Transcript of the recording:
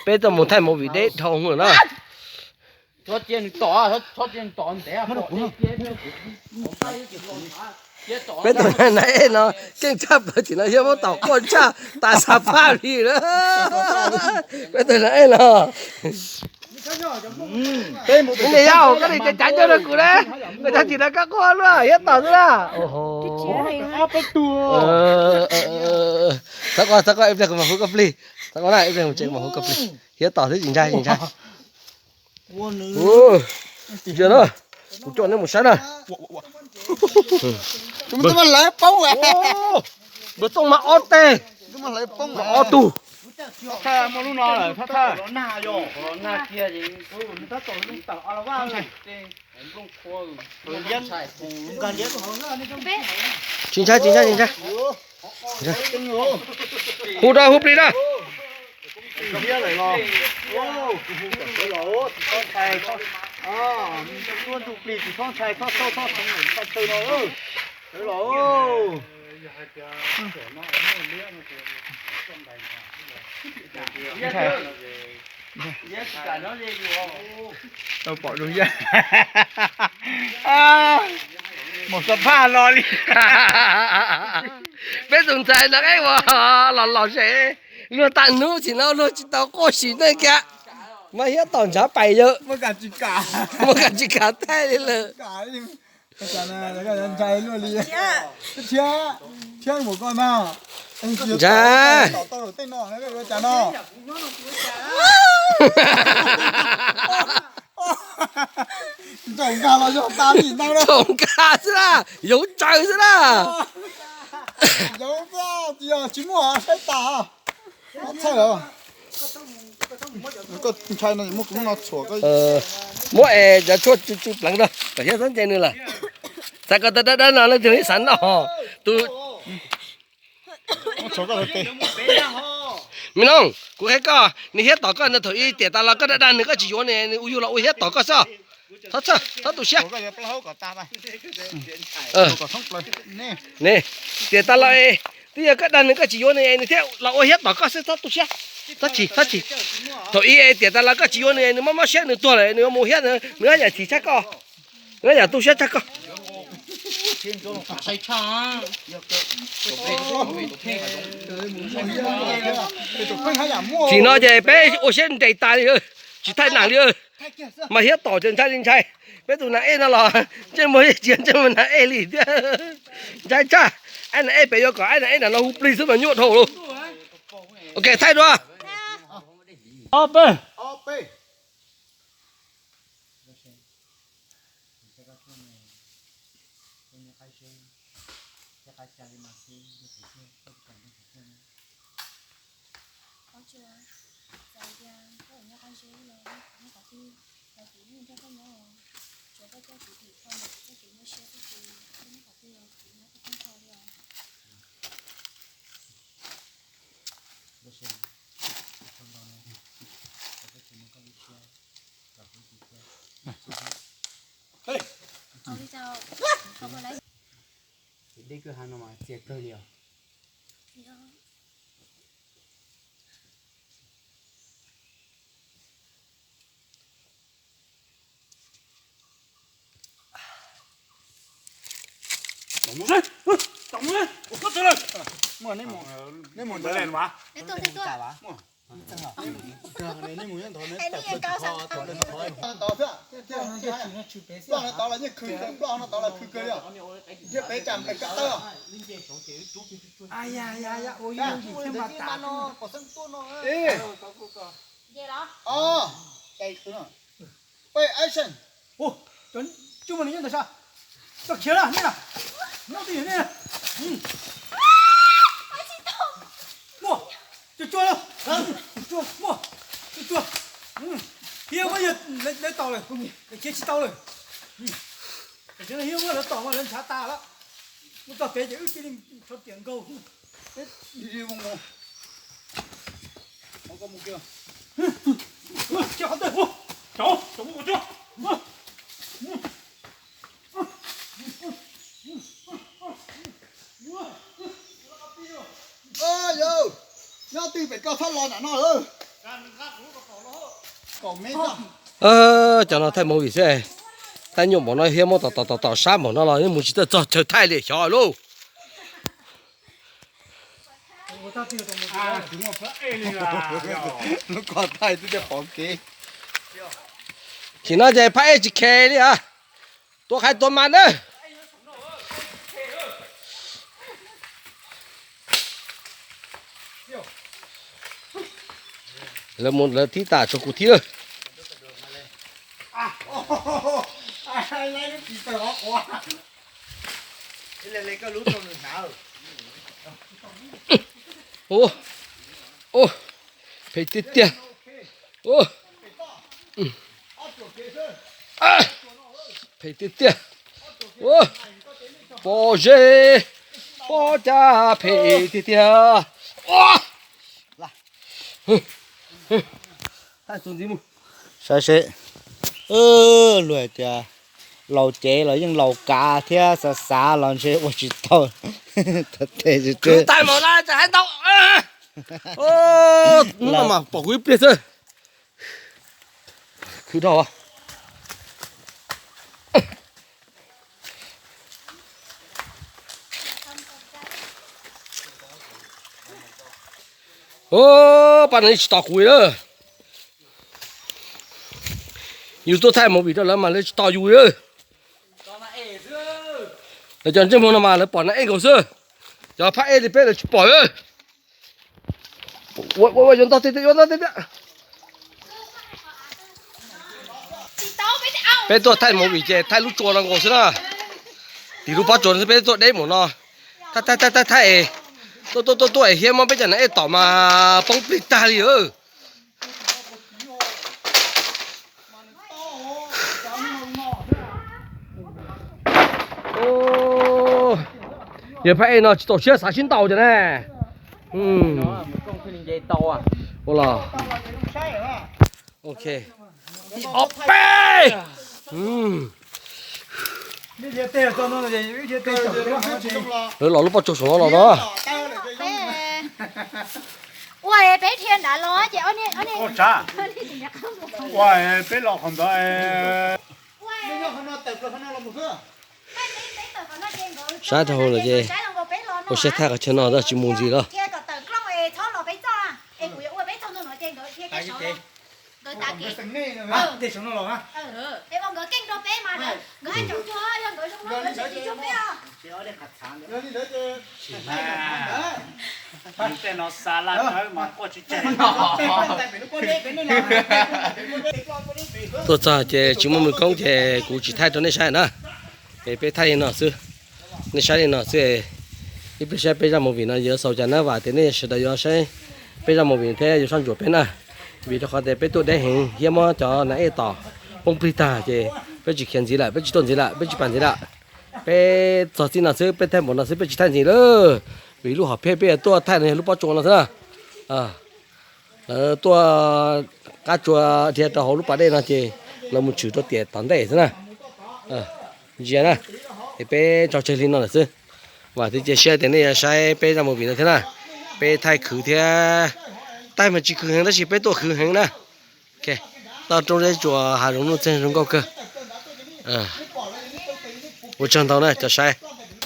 Peb tuaj mus thaij movie deb dhau lawm na. Peb tus nas ej no keej tshaj plaws, tam sim no yog muab tom quaj tshaj tas xav phaj li na. Peb tus nas ej no. Niam yau, koj nim cav cav nco rau kuv na. Koj cov tsis na koj quaj luaj, Hiab Tom xwb na. Txhob quaj, txhob quaj, ib pliag kuv mam hu koj plig. Txhob quaj na, ib pliag kuv mam hu koj plig. Hiab Tom xwb, tsis ntshai, tsis ntshai. Ntsia na, kuv coj neb mus saib na. Npawg Tooj mas ob teg, ob tug. Tsis ntshai, tsis ntshai, tsis ntshai. Hu rau, hu plig na. Tau pom zoo yam mus xav phaj los li. Peb tus ntxhais nas ej uas los los ze, luag tag hnub tsim no luag tsis tau quaj sim neej kiag. Mas Hiab Tom ntshav pais yawg, muaj kam tsis kam thaij li lawm. Ntshai luaj li. Thiab, thiab mus koj na. Ntshai. Tom tau lawm tej no ua cas no. Ntsaum nkag los yog tas li ntawd. Ntsaum nkag xwb na, yoov tsaws xwb na. Yoov tsis yog tsis muaj saib tas. Txhawj os. Koj ntshai no muab kuv lub no txhuam koj. Muab es cov tshuaj tsw tsw pleev rau kom Hiab txhob nce nws lawm. Xav kom tau dab dab no leej twg ib xav noj tus. Me noog, kuv qhia koj, nws Hiab Tom koj ntawd thaum ib tiam tas los koj dag dag nws koj tsis yuav nws, nws ua yug los ua Hiab Tom koj xwb. Txhob txhawj, txhob tu siab. Ne, tiam tas los twb yog koj dag nws koj tsis yuav nws, nws thiaj los ua Hiab Tom koj xwb, txhob tu siab. Txhob chim, txhob chim. Thaum ib tiam tas los koj tsis yuav nws, nws mob mob siab nws tuag lawm, nws yuav mus Hiab, nws haj yam chim tshaj koj. Nws haj yam tu siab tshaj koj. Tsis no ces peb ua siab nres tas li, tsis thaij nam li. Mas Hiab Tom ces ntshai li ntshai. Peb tus nas ej no los ntsej muag yeej tsis ntsej muag nas ej li thiab. Ntshai tshaj. Aib nas ej pem yuav kom aib nas ej nram no hu plig xwb mas nyuaj dhau lawm. Ok, thaij dua. Ob peb. Dej kwj ha no mas txias kawg li os. Coj mus nyob ntawm sab. Coj khiav na, nej na. Nyob twj ywm nej na. Muaj. Cua cua na. Cua, muaj. Cua cua. Hiab muab yawg lawv tom lawm, lawv khiav tsis tau lawm. Tam sim no Hiab muab lawv tom mas lawv ntshav tas lawm. Mus txog pem ces wb cia li rho riam nkaug. Yog, nyob twj Cov no thaij movie xwb, thaij nyuaj npaum no thiab muab tom tom tom tom sab npaum no los yeej mus tsis txog chaw thaij li xyov lauj. Tsim no ces phab ej tsis khe li a, tua qhais tua mas na. Lawv mus lawv thib tas tshuav kuv thib lawm. Phem tiag tiag. Phem tiag tiag. Pob zeb, pob cas phem tiag tiag. Saib seb, luag hais tias laus cev los yeej laus kav thiab, xav xav los ntshe ua tsis tau. Khwv tag mas na, hais ntau. Hnub no mas pom kuv ib pliag xwb. Khwv dhau. Pab no tsis tos kuv li lawm. Yus tuaj thaij movie rau lawv mas lawv tsis tos yus li. Lawv cov ntsej muag no mas lawv pom nas ej nkaus xwb. Cov phab ej li peb lawv tsis pom. Ua ua yuav ntog tiag tiag, yuav ntog tiag tiag. Peb tuaj thaij movie ces thaij lub tsua no nkaus xwb na. Tim lub pob tsuas no xwb peb tuaj deb mus no. Thaij thaij thaij thaij es tuaj tuaj tuaj tuaj es thiab muab peb cov nas ej tom mas poob plig tag li. Yog phab ej no tsis txaus siab xav sib ntaus cov ne. Ua los. Ok. Ib ob peb. Lawv los lub pob tsuas saum no los no. Ua peb dhia nrad los ces ua peb los qhov ntawd. Saib rau hauv lawm ces ua siab thaij qhov chaw no tsis mus ntxiv lawm. Tuaj txog ces tsis muaj mus koob ces kuv tsis thaij rau nej saib na. Es peb thaij li no xwb. Nej saib li no xwb. Ib pliag saib peb zaj movie no yuav xaus cas na, vam tias nej sawv daws yuav saib peb zaj movie thiab yuav soj ntsuam peb na. Vim rau qhov tias peb tuaj deb heev thiab muab cov nas ej tom poob plig tag ces peb tsis khiav ntxiv lawm, peb tsis tuaj ntxiv lawm, peb tsis pais ntxiv lawm. Peb txog txij no xwb, peb thaij npaum no xwb, peb tsis thaij ntxiv lawm. Vim lub hom phiaj peb yuav tuaj thaij no yog lub pob tsuas no xwb na. Lawv tuaj qab tsua dhia rau hauv lub pas dej no ces lawv mus tshwm rau tiam tom ntej xwb na. Ntsia na, es peb tso tseg li no lawm xwb. Vam thiab cia siab tias nej yuav saib peb zaj movie no thiab na. Peb thaij khwv thiab, thaij mas tsis khwv heev tab sis peb tuaj khwv heev na. Toj roob zeb tsuas hav zoov nuj txeeg zoo nkauj kawg. Ua tsaug ntau na cov saib.